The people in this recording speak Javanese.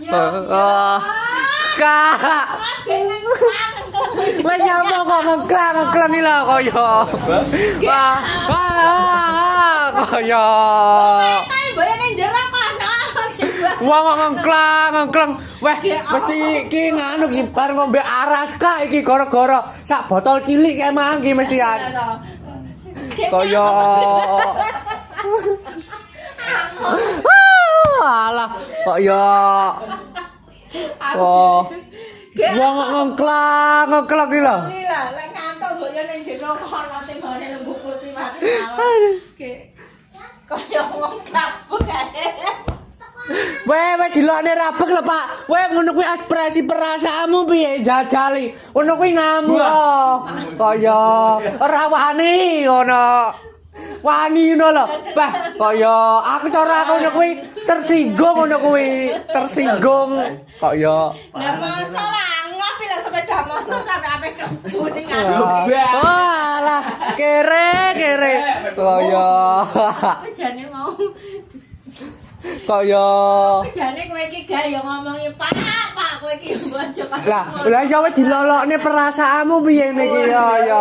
Oh. Kak. Wes nyapa kok ngengklang ngengklang iki lho kaya. Wah, wah, kaya. Kae mbok ning jero kono. Wong kok ngengklang ngengklang. Weh, mesti iki nganu iki bar ngombe aras kak iki gara-gara sak botol cilik kae mang iki mesti an. Kaya. Ah, alah, kok ya. Oh. Wong kok ngengklang ngengklang iki lho. Iki lho, lek ngantuk mbok yo ning jero kono timbane lungguh kursi mati. Kaya wong kabuk ae. Weh, weh dilokne rabek lho, Pak. Weh ngono kuwi ekspresi perasaanmu piye jajali. Ngono kuwi ngamuk. Kaya ora wani ngono. Wani ngono lho. Bah, kaya aku cara aku ngono kuwi tersinggung ngono kuwi, tersinggung. Kaya Lah masa lah ngopi lah sepeda motor sampe ape klebu ning anu. Oh, alah, kere kere. Kaya Aku jane mau kaya aku jane kowe iki gawe yo ngomongi Pak, Pak kowe iki aja lah, lah ya wis dilolokne perasaanmu piye niki ya ya.